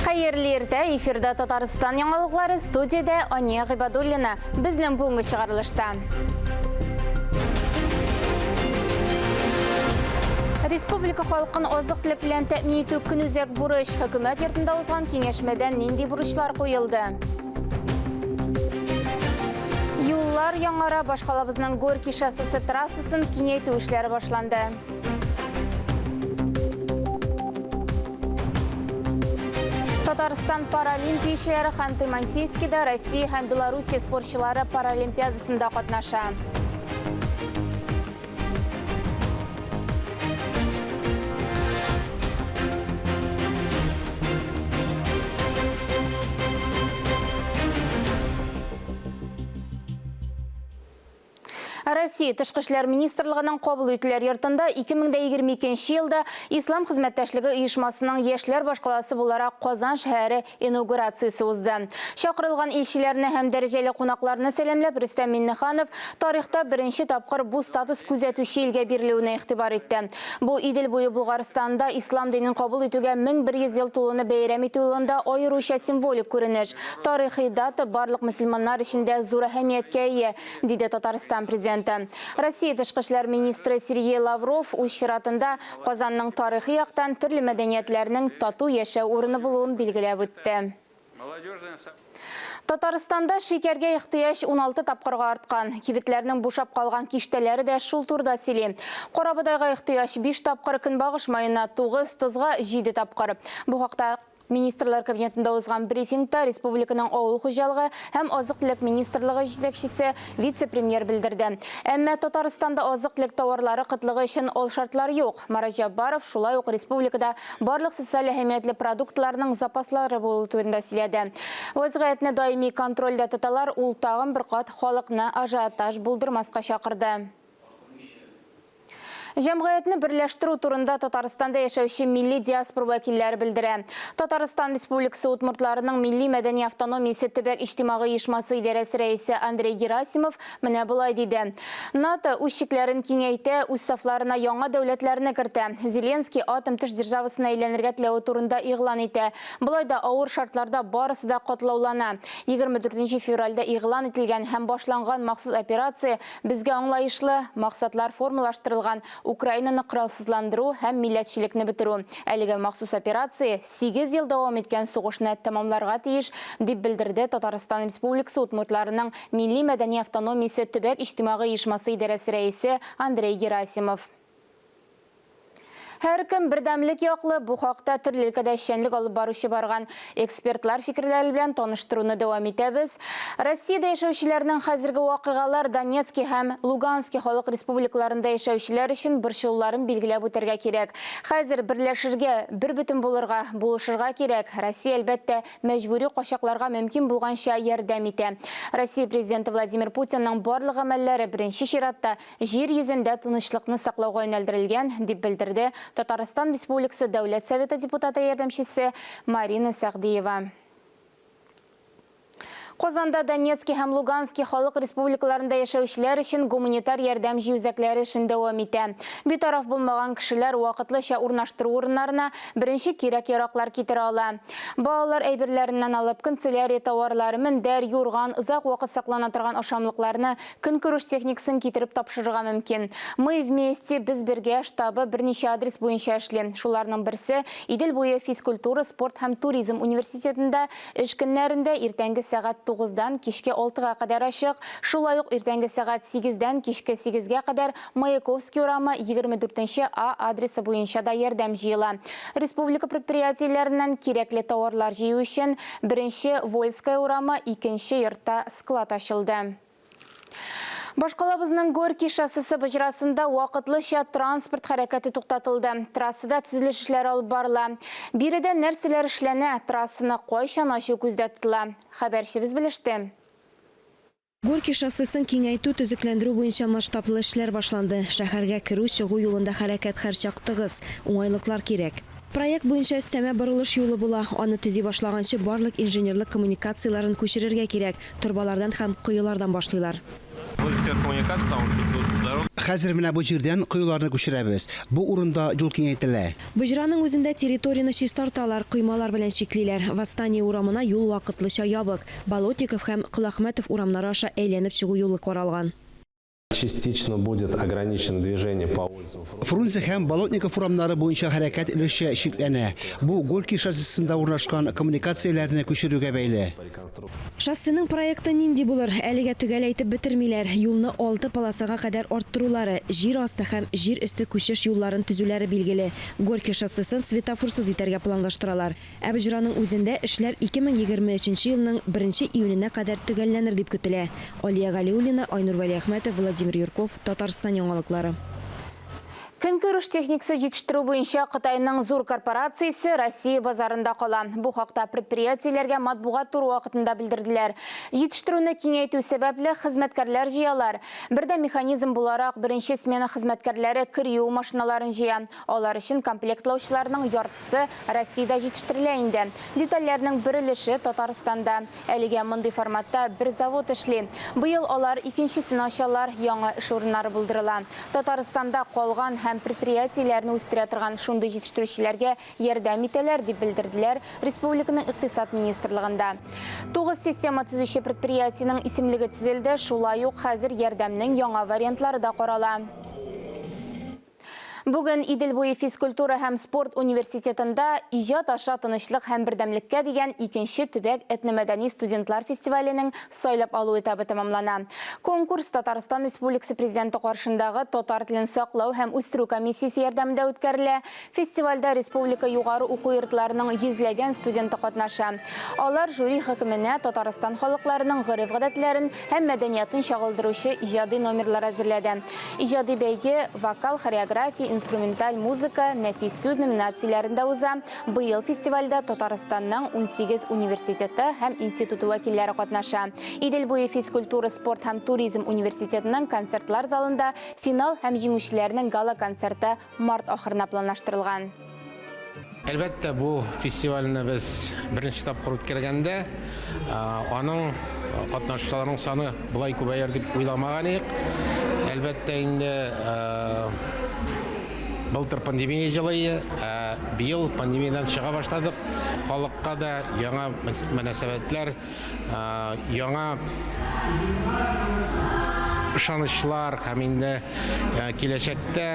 Хәерле иртә, эфирда Татарстан яңалыклары, студиядә Ания Гыйбадуллина. Безнең бүгенге чыгарылышта. Республика халкын азык-төлек белән тәэмин итү көнүзәк бурыч. Хөкүмәт йортында узган киңәшмәдә нинди бурычлар куелды? Юллар яңара, башкалабызның Горький шоссесы трассасын киңәйтү эшләре башланды. Татарстан паралимпиячеләре Ханты-Мансийскида Россия һәм Белоруссия спортчылары паралимпиадасында катнаша. Россия Тышкы эшләр министрлыгының кабул итүләр йортында 2022 елда Ислам хезмәттәшлеге оешмасының яшьләр башкаласы буларак Казан шәһәре инаугурациясе узды. Чакырылган илчеләрне һәм дәрәҗәле кунакларны сәламләп, Рөстәм Миңнеханов тарихта беренче тапкыр бу статус күзәтүче илгә бирелүенә игътибар итте. Бу Идел буе Болгарстанда ислам динен кабул итүгә 1100 ел тулуны бәйрәм итү елында аеруча символик күренеш. Тарихи дата барлык мөселманнар өчен дә зур әһәмияткә ия, диде Татарстан Президенты. Россия тышкы эшләр министры Сергей Лавров үз чиратында Казанның тарихи яктан төрле мәдәниятләрнең тату яшәү урыны булуын билгеләп үтте. Татарстанда шикәргә ихтыяҗ 16 тапкырга арткан. Кибетләрнең бушап калган киштәләре дә шул турыда сөйли. Карабодайга ихтыяҗ 5 тапкыр, көнбагыш маена 9, тозга 7 тапкыр. Бу хакта Министрлар Кабинетында узган брифингта республиканың Авыл хуҗалыгы һәм азык-төлек министрлыгы җитәкчесе, вице-премьер белдерде. Әмма Татарстанда азык-төлек товарлары кытлыгы өчен алшартлар юк. Марат Җәббаров шулай ук республикада барлык социаль әһәмиятле продуктларның запаслары булу турында сөйләде. Вазгыятьне даими контрольдә тоталар, ул тагын бер кат халыкны ажиотаж булдырмаска чакырды. Җәмгыятьне берләштерү турында Татарстанда яшәүче милли диаспора вәкилләре белдерә. Татарстан Республикасы удмуртларының милли-мәдәни автономиясе төбәк иҗтимагый оешмасы идарәсе рәисе Андрей Герасимов менә болай диде. НАТО үз чикләрен киңәйтә, үз сафларына яңа дәүләтләрне кертә. Зеленский атом-төш державасына әйләнергә теләве турында игълан итә. Болай да авыр шартларда барысы да катлаулана. 24 февральдә игълан ителгән һәм башланган махсус операция Безгә аңлаешлы, максатлар формалаштырылган, Украинаны коралсызландыру һәм милләтчелекне бетерү. Әлеге махсус операция сигез ел дәвам иткән сугышны тәмамларга тиеш, дип белдерде Татарстан Республикасы удмуртларының милли-мәдәни автономиясе төбәк иҗтимагый оешмасы идарәсе рәисе Андрей Герасимов. Һәркем бердәмлек яклы, бу хакта төрле өлкәдә эшчәнлек алып баручы барган экспертлар фикерләре белән таныштыруны дәвам итәбез. Россиядә яшәүчеләрнең хәзерге вакыйгалар Донецки һәм Лугански халык республикаларында яшәүчеләр өчен борчылуларын билгеләп үтәргә кирәк. Хәзер берләшергә, бербөтен булырга, булышырга кирәк. Россия, әлбәттә, мәҗбүри качакларга мөмкин булганча ярдәм итә. Россия Президенты Владимир Путинның барлык гамәлләре беренче чиратта Җир йөзендә тынычлыкны саклауга юнәлдерелгән, дип белдерде Татарстан Республикасы Дәүләт Советы депутаты ярдәмчесе Марина Сәгъдиева. Казанда Донецки һәм Лугански халык республикаларында яшәүчеләр өчен гуманитар ярдәм җыю үзәкләре эшен дәвам итә. Битараф булмаган кешеләр вакытлыча урнаштыру урыннарына беренче кирәк-яраклар китерә ала. Балалар әйберләреннән алып, канцелярия тауарлары, мендәр, юрган, озак вакыт саклана торган ашамлыкларны, Көнкүреш техникасын китереп тапшырырга мөмкин. Мы вместе, Без бергә штабы берничә адрес буенча эшли. Шуларның берсе, Идел буе физкультура, спорт һәм туризм университетында эш көннәрендә иртәнге сәгать тугыздан кичке алтыга кадәр ачык, шулай ук иртәнге сәгать сигездән кичке сигезгә кадәр Маяковский урамы, 24 нче А адресы буенча да ярдәм җыела. Республика предприятиеләреннән кирәкле тауарлар җыю өчен Беренче Вольская урамы, икенче йортта склад ачылды. Башкалабызның Горький шоссесы боҗрасында вакытлыча транспорт хәрәкәте туктатылды. Трассада төзелеш эшләре алып барыла. Биредә нәрсәләр эшләнә, трассаны кайчан ачу күздә тотыла? Хәбәрчебез белеште. Горький шоссесын киңәйтү, төзекләндерү буенча масштаблы эшләр башланды. Шәһәргә керү-чыгу юлында хәрәкәт һәрчак тыгыз, уңайлыклар кирәк. Проект буенча өстәмә борылыш юлы була. Аны төзи башлаганчы барлык инженерлык коммуникацияләрен күчерергә кирәк, торбалардан һәм коелардан башлыйлар. Хәзер менә бу җирдән коеларны күчерәбез. Бу урында юл киңәйтелә. Боҗраның үзендә территорияне чистарталар, коймалар белән чиклиләр. Восстание урамына юл вакытлыча ябык. Болотников һәм Коләхмәтов урамнары аша әйләнеп чыгу юлы каралган. Частично будет ограничено движение по улицам Фрунзе һәм Болотников урамнары буенча хәрәкәт өлешчә чикләнә. Бу Горький шоссесында урнашкан коммуникацияләрне күчерүгә бәйле. Шоссеның проекты нинди булыр, әлегә төгәл әйтеп бетермиләр. Юлны алты полосага кадәр арттырулары, җир асты һәм җир өсте күчеш юлларын төзүләре билгеле. Горький шоссесын светофорсыз итәргә планлаштыралар. Ә боҗраның үзендә эшләр 2023 елның беренче июненә кадәр төгәлләнер дип көтелә. Алия Галиуллина, Айнур Вәлиәхмәтов, Владимир Юрков, Татарстан яңалыклары. Көнкүреш техникасы җитештерү буенча Кытайның зур корпорациясе Россия базарында кала. Бу хакта предприятиеләргә матбугат туры вакытында белдерделәр. Җитештерүне киңәйтү сәбәпле хезмәткәрләр җыялар. Бердәм механизм буларак беренче смена хезмәткәрләре кер юу машиналарын җыя. Алар өчен комплектлаучыларның яртысы Россиядә җитештерелә инде. Детальләрнең бер өлеше Татарстанда. Әлегә мондый форматта бер завод эшли. Быел алар икенчесен ачалар, яңа эш урыннары булдырыла. Татарстанда калган һәм предприятиеләрне үстерә торган шундый җитештерүчеләргә ярдәм итәләр, дип белдерделәр республиканың Икътисад министрлыгында. Тугыз система төзүче предприятиенең исемлеге төзелде, шулай ук хәзер ярдәмнең яңа вариантлары да карала. Бүген Идел буе физкультура һәм спорт университетында Иҗат аша тынычлык һәм бердәмлеккә дигән икенче төбәк этномәдәни студентлар фестиваленең сайлап алу этабы тәмамлана. Конкурс Татарстан Республикасы Президенты каршындагы татар телен саклау һәм үстерү комиссиясе ярдәмендә үткәрелә. Фестивальдә республика югары уку йортларының йөзләгән студенты катнаша. Алар жюри хөкеменә Татарстан халыкларының гореф-гадәтләрен һәм мәдәниятын чагылдыручы иҗади номерлар әзерләде. Иҗади бәйге вокал, хореография, инструменталь музыка, нәфис сүз номинацияләрендә уза. Быел фестивальдә Татарстанның 18 университеты һәм институты вәкилләре катнаша. Идел буе физкультура, спорт һәм туризм университетының концертлар залында финал һәм җиңүчеләрнең гала-концерты март ахырына планлаштырылган. Әлбәттә, бу фестивальне без беренче тапкыр үткәргәндә, аның катнашучыларның саны болай күбәер дип уйламаган идек. Әлбәттә, инде былтыр пандемия җылы иде, ә быел пандемиядән чыга башладык. Халыкка да яңа мөнәсәбәтләр, Яңа ышанычлар һәм инде киләчәктә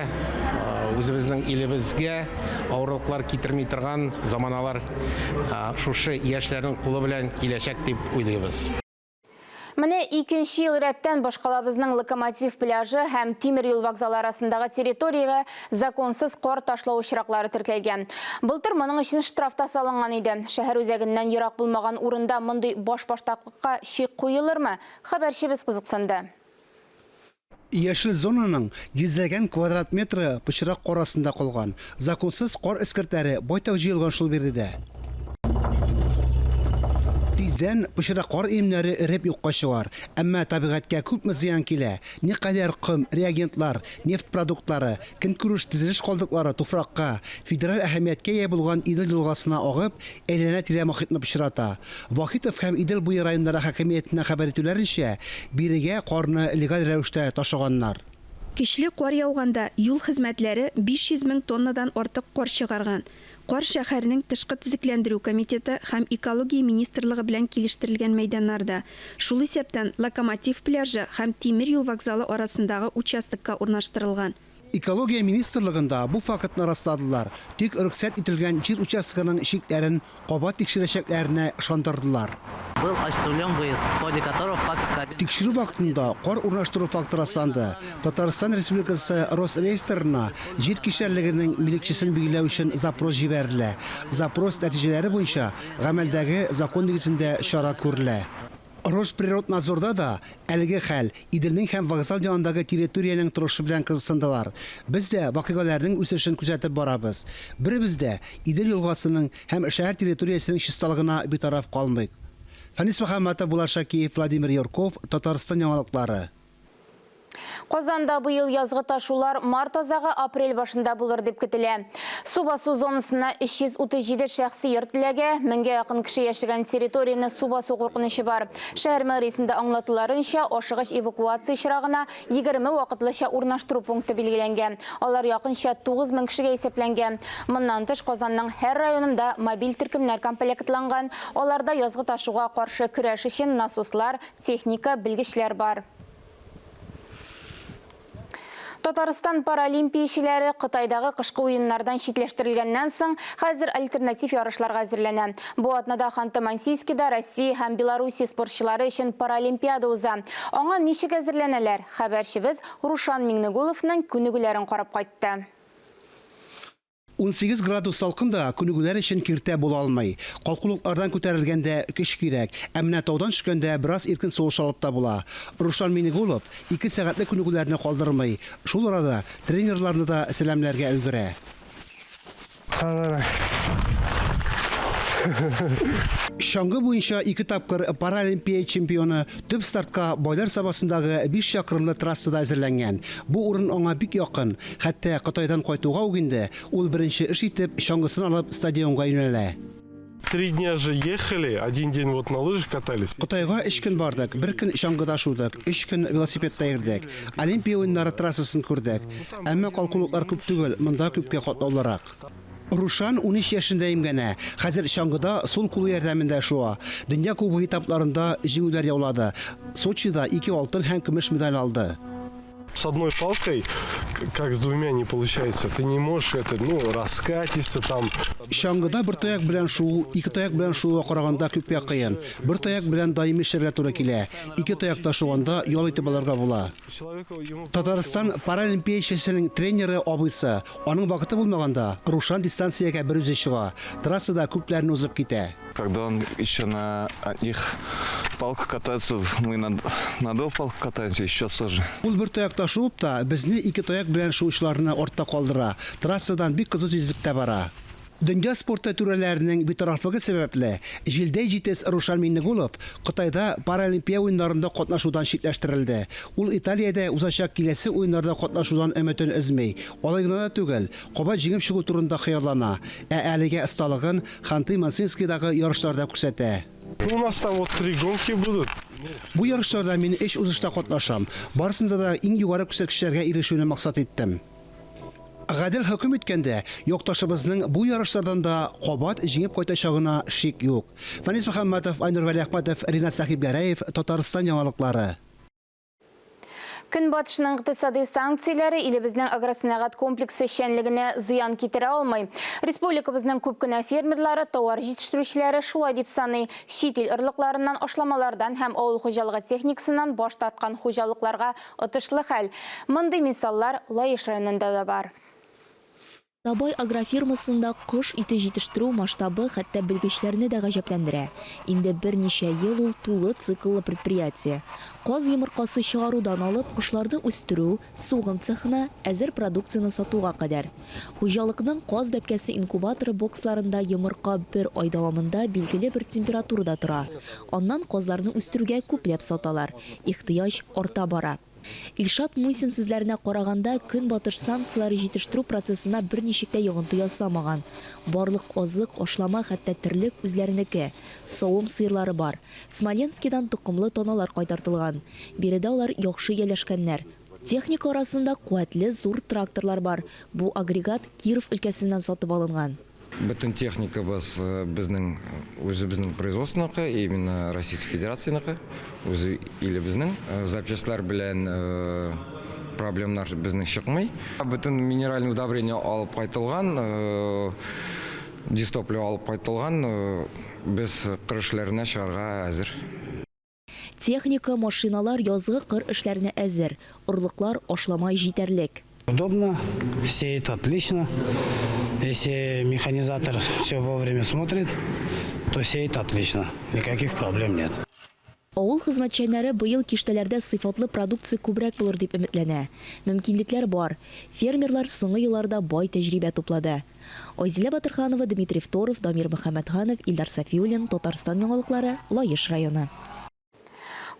үзебезнең илебезгә авырлыклар китерми торган заманалар шушы яшьләрнең кулы белән киләчәк дип уйлыйбыз. Менә икенче ел рәттән башкалабызның Локомотив пляжы һәм тимер юл вокзалы арасындагы территориягә законсыз кар ташлау очраклары теркәлгән. Былтыр моның өчен штраф та салынган иде. Шәһәр үзәгеннән ерак булмаган урында мондый башбаштаклыкка чик куелырмы? Хәбәрчебез кызыксынды. Яшел зонаның йөзләгән квадрат метры пычрак кар астында калган. Законсыз кар эскертләре байтак җыелган шул биредә. Тиздән пычрак кар өемнәре эреп юкка чыгар. Әмма табигатькә күпме зыян килә, никадәр ком, реагентлар, нефть продуктлары, Көнкүреш төзелеш калдыклары туфракка, федераль әһәмияткә ия булган Идел елгасына агып, әйләнә-тирә мохитны пычрата. Вахитов һәм Идел буе районнары хакимиятеннән хәбәр итүләренчә, бирегә карны легаль рәвештә ташыганнар. Көчле кар яуганда юл хезмәтләре 500 мең тоннадан артык кар чыгарган. Кар шәһәрнең тышкы төзекләндерү комитеты һәм Экология министрлыгы белән килештерелгән мәйданнарда, шул исәптән Локомотив пляжы һәм тимер юл вокзалы арасындагы участокка урнаштырылган. Экология министрлыгында бу фактны расладылар, тик рөхсәт ителгән җир участогының чикләрен кабат тикшерәчәкләренә ышандырдылар. Был осуществлен выезд, в ходе которого факт сходил. Тикшерү вакытында кар урнаштыру факты расланды. Татарстан Республикасы Росреестрына җир кишәрлегенең милекчесен билгеләү өчен запрос җибәрелә. Запрос нәтиҗәләре буенча гамәлдәге закон нигезендә чара күрелә. Росприроднадзорда да әлеге хәл, Иделнең һәм вокзал янындагы территориянең торышы белән кызыксындылар. Без дә вакыйгаләрнең үсешен күзәтеп барабыз. Беребез дә Идел елгасының һәм шәһәр территориясенең чисталыгына битараф калмыйк. Фәнис Мөхәммәтов, Булат Шакиев, Владимир Юрков, Татарстан яңалыклары. Казанда быел язгы ташулар март азагы, апрель башында булыр дип көтелә. Су басу зонасына 337 шәхси йорт эләгә, меңгә якын кеше яшәгән территорияне су басу куркынычы бар. Шәһәр мэриясендә аңлатуларынча, ашыгыч эвакуация очрагына 20 вакытлыча урнаштыру пункты билгеләнгән. Алар якынча 9000 кешегә исәпләнгән. Моннан тыш, Казанның һәр районында мобиль төркемнәр комплектланган, аларда язгы ташуга каршы көрәш өчен насослар, техника, белгечләр бар. Татарстан паралимпиячеләре Кытайдагы кышкы уеннардан читләштерелгәннән соң, хәзер альтернатив ярышларга әзерләнә. Бу атнада Ханты-Мансийскида Россия һәм Белоруссия спортчылары өчен Паралимпиада уза. Аңа ничек әзерләнәләр? Хәбәрчебез Рушан Миңнегуловның күнегүләрен карап кайтты. 18 градус салкын да күнегүләр өчен киртә була алмый. Калкулыклардан күтәрелгәндә көч кирәк, ә менә таудан төшкәндә бераз иркен сулыш алып та була. Рушан Минегулов ике сәгатьлек күнегүләрне калдырмый, шул арада тренерларны да сәламләргә өлгерә. Чаңгы буенча ике тапкыр Паралимпия чемпионы төп стартка Байлар Сабасындагы 5 чакрымлы трассада әзерләнгән. Бу урын аңа бик якын. Хәтта Кытайдан кайтуга ук инде ул беренче эш итеп чаңгысын алып стадионга юнәлә. Три дня же ехали, один день вот на лыжах катались. Кытайга өч көн бардык, бер көн чаңгыда шудык, өч көн велосипедта йөрдек. Олимпия уеннары трассасын күрдек. Әмма калкулыклар күп түгел, монда күпкә катлаулырак. Рушан 13 яшендә имгәнә. Хәзер чаңгыда сул кулы ярдәмендә шуа. Дөнья кубогы этапларында җиңүләр яулады. Сочида ике алтын һәм көмеш медаль алды. С одной палкой, как с двумя, не получается. Ты не можешь это, ну, раскатиться там. Чаңгыда бер таяк белән шуу, ике таяк белән шууга караганда күпкә кыен. Бер таяк белән даими эшләргә туры килә. Ике таякта шуганда ял итеп алырга була. Татарстан паралимпиячесенең тренеры абыйсы. Аның вакыты булмаганда, Рушан дистанциягә берүзе чыга. Трассада күпләрне узып китә. Когда он еще на одних палках катается, мы на, на двух палках катаемся, еще сложнее. Ул бер таякта шуып та, безне ике таяк белән шуучыларны артта калдыра. Трассадан бик кызу тизлектә бара. Дөнья спорты түрәләренең битарафлыгы сәбәпле, җилдәй җитез Рушан Миңнегулов Кытайда Паралимпия уеннарында катнашудан читләштерелде. Ул Италиядә узачак киләсе уеннарда катнашудан өметен өзми. Алай гына да түгел, кабат җиңеп чыгу турында хыяллана. Ә әлегә осталыгын Ханты-Мансийскийдагы ярышларда күрсәтә. Ну, у нас там вот три гонки будут. Бу ярышларда мин өч узышта катнашам. Барысында да иң югары күрсәткечләргә ирешүне максат иттем. Гадел хөкем иткәндә, якташыбызның бу ярышлардан да кабат җиңеп кайтачагына шик юк. Фәнис Мөхәммәтов, Айнур Вәлиәхмәтов, Ринат Сәхибгәрәев, Татарстан яңалыклары. Көнбатышның икътисади санкцияләре илебезнең агросәнәгать комплексы эшчәнлегенә зыян китерә алмый. Республикабызның күп кенә фермерлары, товар җитештерүчеләре шулай дип саный. Чит ил орлыкларыннан, ашламалардан һәм авыл хуҗалыгы техникасыннан баш тарткан хуҗалыкларга отышлы хәл. Мондый мисаллар Лаеш районында да бар. Сабай агрофирмасында кош ите җитештерү масштабы хәтта белгечләрне дә гаҗәпләндерә. Инде берничә ел ул тулы цикллы предприятие. Каз йомыркасы чыгарудан алып, кошларны үстерү, сугым цехына, әзер продукцияне сатуга кадәр. Хуҗалыкның каз бәбкәсе инкубаторы боксларында йомырка бер ай дәвамында билгеле бер температурада тора. Аннан казларны үстерүгә күпләп саталар. Ихтыяҗ арта бара. Илшат Мусин сүзләренә караганда, Көнбатыш санкцияләре җитештерү процессына берничек тә йогынты ясамаган. Барлык азык, ашлама, хәтта терлек үзләренеке. Савым сыерлары бар. Смоленскидан токымлы таналар кайтартылган. Биредә алар яхшы ияләшкәннәр. Техника арасында куәтле зур тракторлар бар. Бу агрегат Киров өлкәсеннән сатып алынган. Бөтен техникабыз безнең үзебезнең производствоныкы, именно Российской Федерацияныкы, үзе илебезнең. Запчастьлар белән проблемнар безнең чыкмый. Бөтен минеральный удобрение алып кайтылган, дистопливо алып кайтылган, без кыр эшләренә чыгарга әзер. Техника, машиналар язгы кыр эшләренә әзер, орлыклар, ашлама җитәрлек. Удобно, сеет отлично. Если механизатор все вовремя смотрит, то сеет отлично. Никаких проблем нет. Авыл хезмәтчәннәре быел киштәләрдә сыйфатлы продукция күбрәк булыр дип өметләнә. Мөмкинлекләр бар. Фермерлар соңгы елларда бай тәҗрибә туплады. Айзилә Батырханова, Дмитрий Второв, Дамир Мөхәммәтханов, Илдар Сафиуллин, Татарстан яңалыклары, Лаеш районы.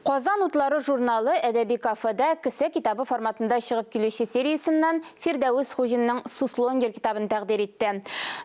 Казан утлары журналы Әдәби кафеда кесә китабы форматында чыгып килүче сериясеннән Фирдәвес Хуҗинның Суслонгер китабын тәкъдир итте.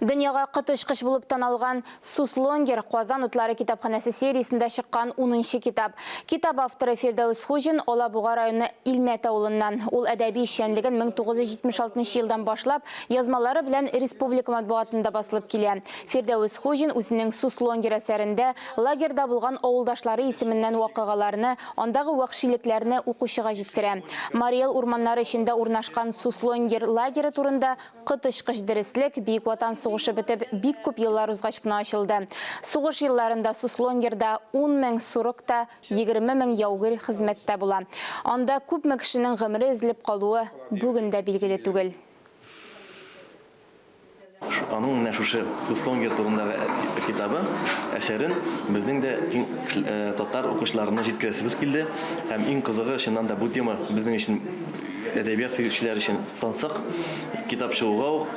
Дөньяга коточкыч булып таналган Суслонгер, Казан утлары китапханәсе сериясендә чыккан унынчы китап. Китап авторы Фирдәвес Хуҗин Алабуга районы Илмәт авылыннан. Ул әдәби эшчәнлеген 1976 елдан башлап, язмалары белән республика матбугатында басылып килә. Фирдәвес Хуҗин үзенең Суслонгер әсәрендә лагерьда булган авылдашлары исеменнән вакыйгаларны, андагы вәхшилекләрне укучыга җиткерә. Марий Эл урманнары эчендә урнашкан Суслонгер лагере турында коточкыч дөреслек Бөек Ватан сугышы бетеп бик күп еллар узгач кына ачылды. Сугыш елларында Суслонгерда 10 мең сурок та 20 мең яугир хезмәттә була. Анда күпме кешенең гомере өзелеп калуы бүген дә билгеле түгел. Аның менә шушы Суслонгер турындагы китабы, әсәрен безнең дә киң татар укучыларына җиткерәсебез килде. Һәм иң кызыгы, чыннан да бу тема безнең өчен әдәбият сөючеләр өчен тансык. Китап чыгуга ук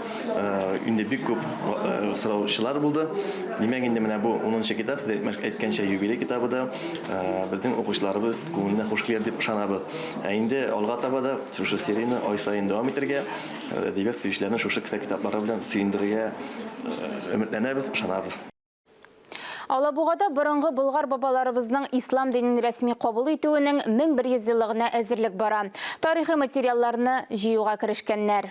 инде бик күп сораучылар булды. Димәк, инде менә бу унынчы китап, сез әйткәнчә, юбилей китабы да безнең укучыларыбыз күңеленә хуш килер дип ышанабыз. Ә инде алга таба да шушы серияне ай саен дәвам итәргә, Әдәбият сөючеләрне шушы кесә китаплары белән сөендерергә өметләнәбез, ышанабыз. Алабугада борынгы болгар бабаларыбызның ислам динен рәсми кабул итүенең 1100 еллыгына әзерлек бара. Тарихи материалларны җыюга керешкәннәр.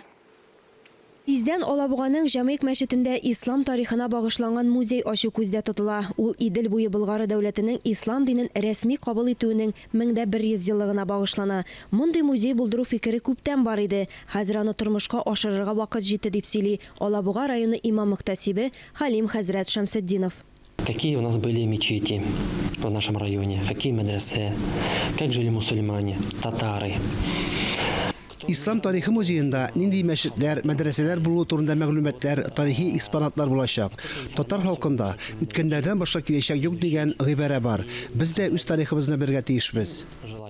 Тиздән Алабуганың Җәмыйк мәчетендә ислам тарихына багышланган музей ачу күздә тотыла. Ул Идел буе Болгары дәүләтенең ислам динен рәсми кабул итүенең 1100 еллыгына багышлана. Мондый музей булдыру фикере күптән бар иде. Хәзер аны тормышка ашырырга вакыт җитте, дип сөйли Алабуга районы имам-мөхтәсибе Хәлим хәзрәт Шәмсетдинов. Какие у нас были мечети в нашем районе, какие медресе, как жили мусульмане, татары. Ислам тарихы музеенда нинди мәчетләр, мәдрәсәләр булуы турында мәгълүматлар, тарихи экспонатлар булачак. Татар халкында, Үткәннәрдән башка киләчәк юк дигән гыйбарә бар. Без дә үз тарихыбызны белергә тиешбез.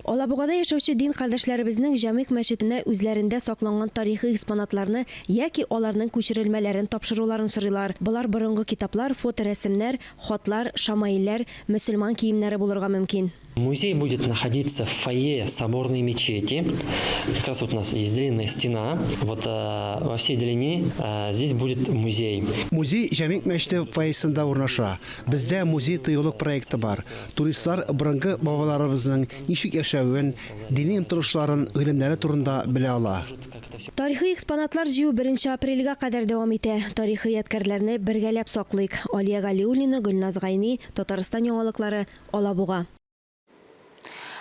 Алабугада яшәүче дин кардәшләребезнең Җәмигъ мәчетенә үзләрендә сакланган тарихи экспонатларны яки аларның күчерелмәләрен тапшыруларын сорыйлар. Болар борынгы китаплар, фоторәсемнәр, хатлар, шамаилләр, мөселман киемнәре булырга мөмкин. Музей будет находиться в фойе соборной мечети. Как раз вот у нас есть длинная стена. Вот во всей длине здесь будет музей. Музей Җәмигъ мәчете фойесында урнаша. Бездә музей-тыюлык проекты бар. Туристлар борынгы бабаларыбызның ничек яшәвен, дини омтылышларын, гыйлемнәре турында белә ала. Тарихи экспонатлар җыю беренче апрельгә кадәр дәвам итә. Тарихи ядкәрләрне бергәләп саклыйк. Алия Галиуллина, Гөлназ Гайни, Татарстан яңалыклары, Алабуга.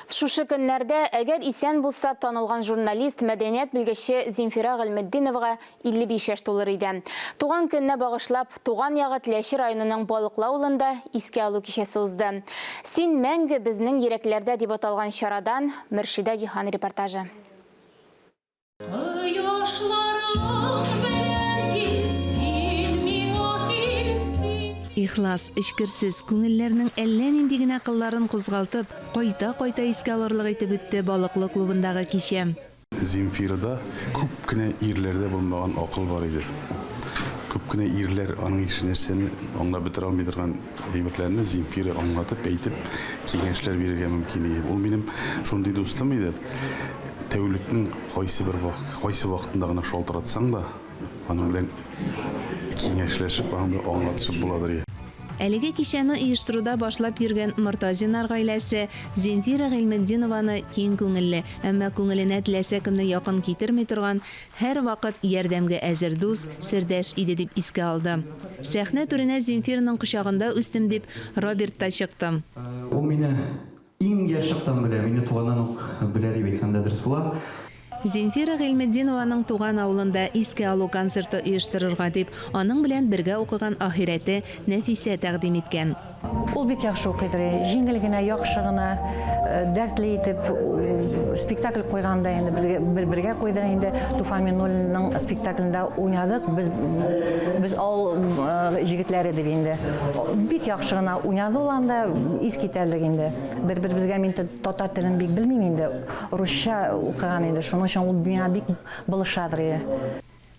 Шушы көннәрдә, әгәр исән булса, танылган журналист, мәдәният белгече Земфира Гыйльметдиновага 55 яшь тулыр иде. Туган көненә багышлап, туган ягы Теләче районының Балыклы авылында искә алу кичәсе узды. Син мәңге безнең йөрәкләрдә дип аталган чарадан Мөршидә Җиһан репортажы. Кояшларың белән кил син миңа, кил син. Ихлас, эчкерсез, күңелләрнең әллә нинди генә кылларын кузгалтып, кайта-кайта искә алырлык итеп үтте Балыклы клубындагы кичә. Земфирада күп кенә ирләрдә булмаган акыл бар иде. Күп кенә ирләр аның ише нәрсәне аңлап бетерә алмый торган әйберләрне Земфира аңлатып, әйтеп, киңәшләр бирергә мөмкин иде. Ул минем шундый дустым иде. Тәүлекнең кайсы бер кайсы вакытында гына шалтыратсаң да, аның белән киңәшләшеп, аның белән аңлатышып буладыр. Әлеге кичәне оештыруда башлап йөргән Мортазиннар гаиләсе Земфира Гыйльметдинованы киң күңелле, әмма күңеленә теләсә кемне якын китерми торган, һәрвакыт ярдәмгә әзер дус, сердәш иде дип искә алды. Сәхнә түренә Земфираның кочагында үстем дип Роберт та чыкты. Ул мине Иң яшь чактан белә, мине туганнан ук белә дип әйтсәм дә дөрес була. Земфира Гыйльметдинованың туган авылында искә алу концерты оештырырга дип, аның белән бергә укыган ахирәте Нәфисә тәкъдим иткән. Ул бик яхшы укыйдыр, җиңел генә, яхшы гына, дәртле итеп спектакль куйганда инде безгә бер бергә куйдык инде. Туфан Миңнуллинның спектаклендә уйнадык. Без без авыл җегетләре дип инде. Бик яхшы гына уйнады ул анда, ис китәрлек инде. Бер-беребезгә мин татар телен бик белмим инде, русча укыган инде, шуның өчен ул миңа бик булышадыр иде.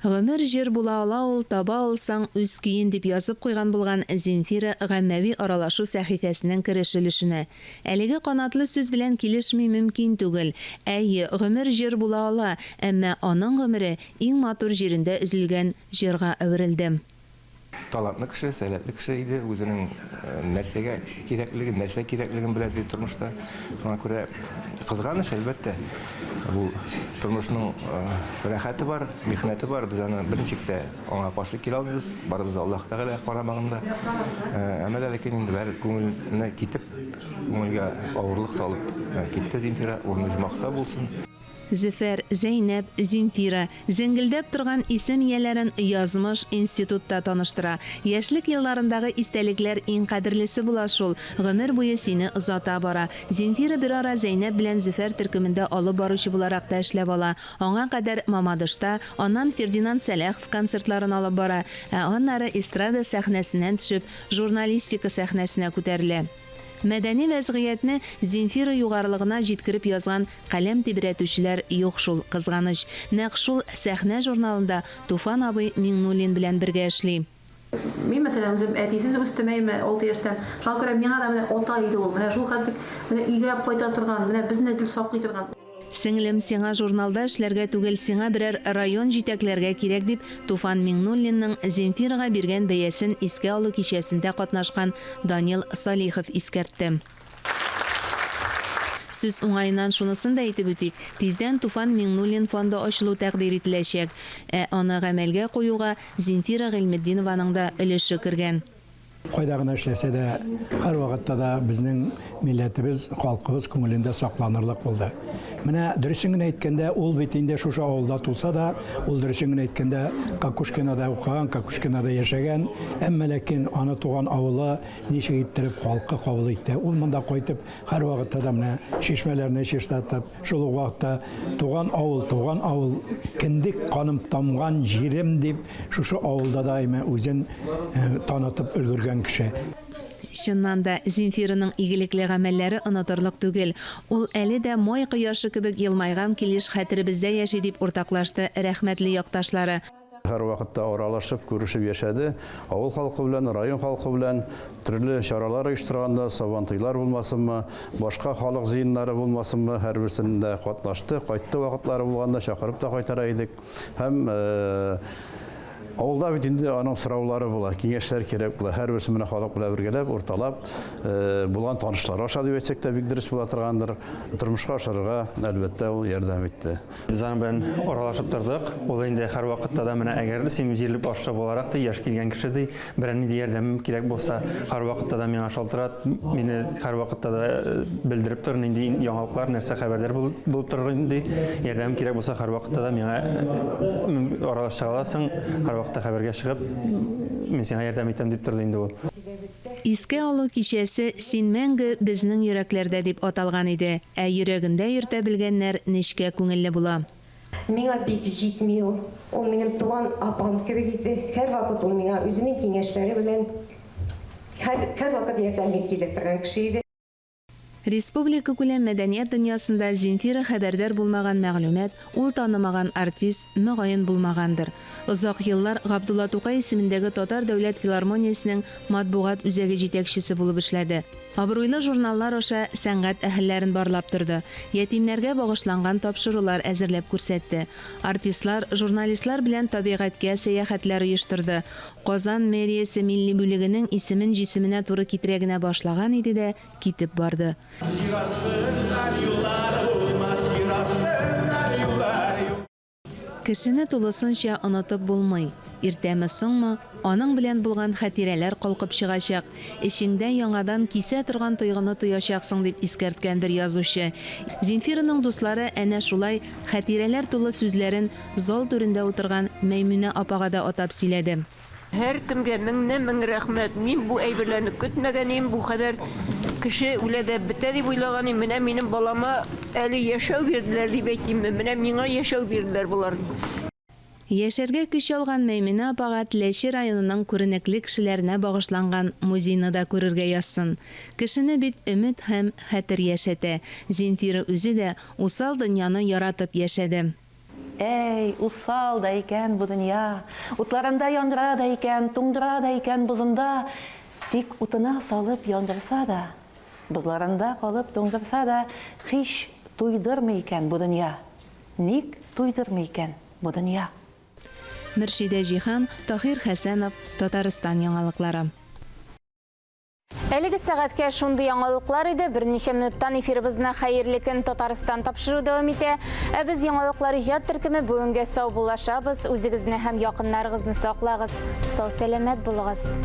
Гомер җыр була ала ул, таба алсаң үз көен, дип язып куйган булган Земфира гаммәви аралашу сәхифәсенең кереш өлешенә. Әлеге канатлы сүз белән килешми мөмкин түгел. Әйе, гомер җыр була ала, әмма аның гомере иң матур җирендә өзелгән җырга әверелде. Талантлы кеше, сәләтле кеше иде, үзенең нәрсәгә кирәклеген, нәрсә кирәклеген белә иде тормышта. Шуңа күрә кызганыч, әлбәттә, бу тормышның рәхәте бар, михнәте бар, без аны берничек тә аңа каршы килә алмыйбыз, барыбыз да Аллаһ Тәгалә карамагында. Әмма дә ләкин инде бәр күңелне китеп, күңелгә авырлык салып китте Земфира, урыны оҗмахта булсын. Зөфәр, Зәйнәп, Земфира, зеңгелдәп торган исем ияләрен язмыш институтта таныштыра. Яшьлек елларындагы истәлекләр иң кадерлесе була шул, гомер буе сине озата бара. Земфира берара Зәйнәп белән Зөфәр төркемендә алып баручы буларак та эшләп ала. Аңа кадәр Мамадышта, аннан Фердинанд Сәләхов концертларын алып бара, ә аннары эстрада сәхнәсеннән төшеп, журналистика сәхнәсенә күтәрелә. Мәдәни вәзгыятьне Земфира югарылыгына җиткереп язган каләм тибрәтүчеләр юк шул, кызганыч. Нәкъ шул Сәхнә журналында Туфан абый Миңнуллин белән бергә эшли. Мин, мәсәлән, үзем әтисез үстем, әйме, алты яшьтән. Шуңа күрә миңа да менә ата иде ул. Менә шул хәтлек менә өйгә кайта торган, менә безне гел саклый торган. Сеңлем, сиңа журналда эшләргә түгел, сиңа берәр район җитәкләргә кирәк, дип, Туфан Миңнуллинның Земфирага биргән бәясен искә алу кичәсендә катнашкан Данил Салихов искәртте. Сүз уңаеннан шунысын да әйтеп үтик, тиздән Туфан Миңнуллин фонды ачылу тәкъдир ителәчәк. Ә аны гамәлгә куюга Земфира Гыйльметдинованың да өлеше кергән. Кайда гына эшләсә дә, һәрвакытта да безнең милләтебез, халкыбыз күңелендә сакланырлык булды. Менә дөресен генә әйткәндә, ул бит инде шушы авылда туса да, ул дөресен генә әйткәндә Кокушкинода укыган, Кокушкинода яшәгән, әмма ләкин аны туган авылы ничек иттереп халкы кабул итте. Ул монда кайтып, һәрвакытта да менә чишмәләрне чистартып, Шул ук вакытта туган авыл, туган авыл, кендек каным тамган җирем дип, шушы авылда да әйме үзен танытып өлгергән кеше. Чыннан да, Земфираның игелекле гамәлләре онытырлык түгел. Ул әле дә май кояшы кебек елмайган килеш хәтеребездә яши, дип уртаклашты рәхмәтле якташлары. Һәрвакытта аралашып, күрешеп яшәде. Авыл халкы белән, район халкы белән төрле чаралар оештырганда, Сабантуйлар булмасынмы, башка халык җыеннары булмасынмы, һәрберсендә катнашты. Кайтты вакытлары булганда чакырып та кайтара идек. Һәм авылда бит инде аның сораулары була, киңәшләр кирәк була. Һәрберсе менә халык белән бергәләп, урталап, булган танышлары аша дип әйтсәк тә бик дөрес була торгандыр. Тормышка ашырырга, әлбәттә, ул ярдәм итте. Без аның белән аралашып тордык. Ул инде һәрвакытта да менә әгәр дә син җирлек башлыгы буларак ди, яшь килгән кеше ди, берәр нинди ярдәмем кирәк булса, һәрвакытта да миңа шалтырат, мине һәрвакытта да э, белдереп тор, нинди яңалыклар, нәрсә хәбәрләр булып торыр ди. Ярдәм кирәк булса, һәрвакытта да миңа э, аралаша аласың, һәрвакытта хәбәргә чыгып, мин сиңа ярдәм итәм дип торды инде ул. Искә алу кичәсе Син мәңге безнең йөрәкләрдә дип аталган иде. Ә йөрәгендә йөртә белгәннәр нечкә күңелле була. Миңа бик җитми ул. Ул минем туган апам кебек иде. Һәрвакыт ул миңа үзенең киңәшләре белән һәр һәрвакыт ярдәмгә килә торган кеше иде. Республикакүләм мәдәният дөньясында Земфира хәбәрдар булмаган мәгълүмат, ул танымаган артист, мөгаен, булмагандыр. Озак еллар Габдулла Тукай исемендәге Татар дәүләт филармониясенең матбугат үзәге җитәкчесе булып эшләде. Абруйлы журналлар аша сәнгать әһелләрен барлап торды, ятимнәргә багышланган тапшырулар әзерләп күрсәтте. Артистлар, журналистлар белән табигатькә сәяхәтләр оештырды. Казан мэриясе милли бүлегенең исемен җисеменә туры китерә генә башлаган иде дә, китеп барды. Җир астыннан юллар булмас, җир астыннан юллар юк. Кешене тулысынча онытып булмый. Иртәме-соңмы, аның белән булган хатирәләр калкып чыгачак, эчеңдә яңадан кисә торган тойгыны тоячаксың, дип искәрткән бер язучы. Земфираның дуслары әнә шулай хатирәләр тулы сүзләрен зал түрендә утырган Мәймүнә апага да атап сөйләде. Һәркемгә меңнән-мең рәхмәт. Мин бу әйберләрне көтмәгән идем, бу кадәр кеше үлә дә бетә дип уйлаган идем. Менә минем балама әле яшәү бирделәр дип әйтимме, менә миңа яшәү бирделәр болар. Яшәргә көч алган Мәймүнә апага Теләче районының күренекле кешеләренә багышланган музейны да күрергә язсын. Кешене бит өмет һәм хәтер яшәтә. Земфира үзе дә усал дөньяны яратып яшәде. Әй, усал да икән бу дөнья! Утларында яндыра да икән, туңдыра да икән бозында. Тик утына салып яндырса да, бозларында калып туңдырса да, һич туйдырмый икән бу дөнья. Ник туйдырмый икән бу дөнья? Мөршидә Җиһан, Таһир Хәсәнов, Татарстан яңалыклары. Әлеге сәгатькә шундый яңалыклар иде. Берничә минуттан эфирыбызны Хәерле көн Татарстан тапшыру дәвам итә. Ә без яңалыклар иҗат төркеме бүгенгә саубуллашабыз. Үзегезне һәм якыннарыгызны саклагыз. Сау-сәламәт булыгыз.